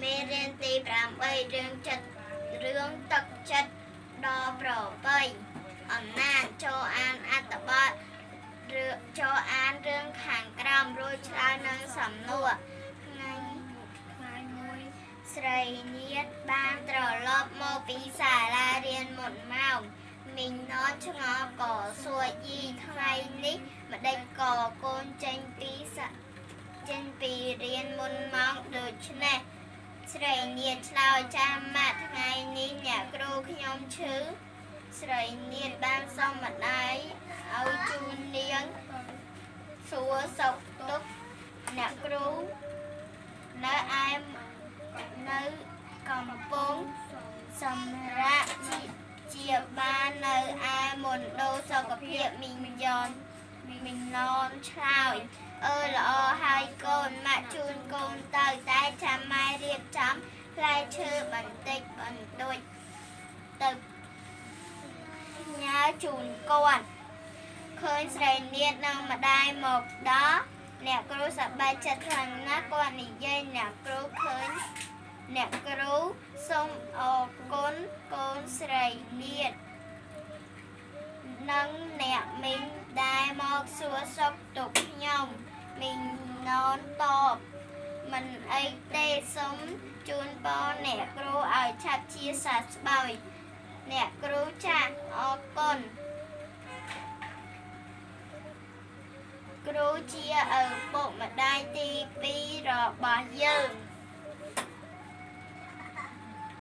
មេរៀនទី8រឿងចិត្តរឿងទឹកចិត្តដ៏ប្រពៃអំណាចចូលអានអត្ថបទរឿងចូលអានរឿងខាងក្រោមរួចឆ្លើយនឹងសំណួរថ្ងៃ ថ្ងៃមួយ ស្រីនាថបានត្រឡប់មកពីសាលារៀនមុនម៉ោងមីងណនឆ្ងល់ក៏សួរយីថ្ងៃនេះម្ដេចក៏កូនចេញពីសាចេញពីរៀនមុនម៉ោងដូច្នេះស្រីនាថឆ្លើយចាំម៉ាក់ថ្ងៃនេះអ្នកគ្រូខ្ញុំឈឺស្រីនាថបានសុំម្ដាយឲ្យជូននាងសួរសុខទុក្ខអ្នកគ្រូនៅឯនៅកំពង់សម្រាប់ជាជាបាននៅឯមណ្ឌលសុខភាពមីងយ៉នមីងណនឆ្លើយអឺល្អហើយកូនម៉ាក់ជូនកូនទៅតែចាំម៉ែរៀបចំផ្លែឈើបន្តិចបន្តួចទៅផ្ញើជូនគាត់ឃើញស្រីនាថនិងម្ដាយមកដល់អ្នកគ្រូសប្បាយចិត្តខ្លាំងណាស់គាត់និយាយអ្នកគ្រូឃើញអ្នកគ្រូសូមអរគុណកូនស្រីនាថនិងអ្នកមីងដែលមកសួរសុខទុក្ខខ្ញុំមីងណនតបមិនអីទេសូមជូនពរអ្នកគ្រូឲ្យឆាប់ជាសះស្បើយអ្នកគ្រូចាស់អរគុណ គ្រូជាឪពុកម្ដាយទី2របស់យើង។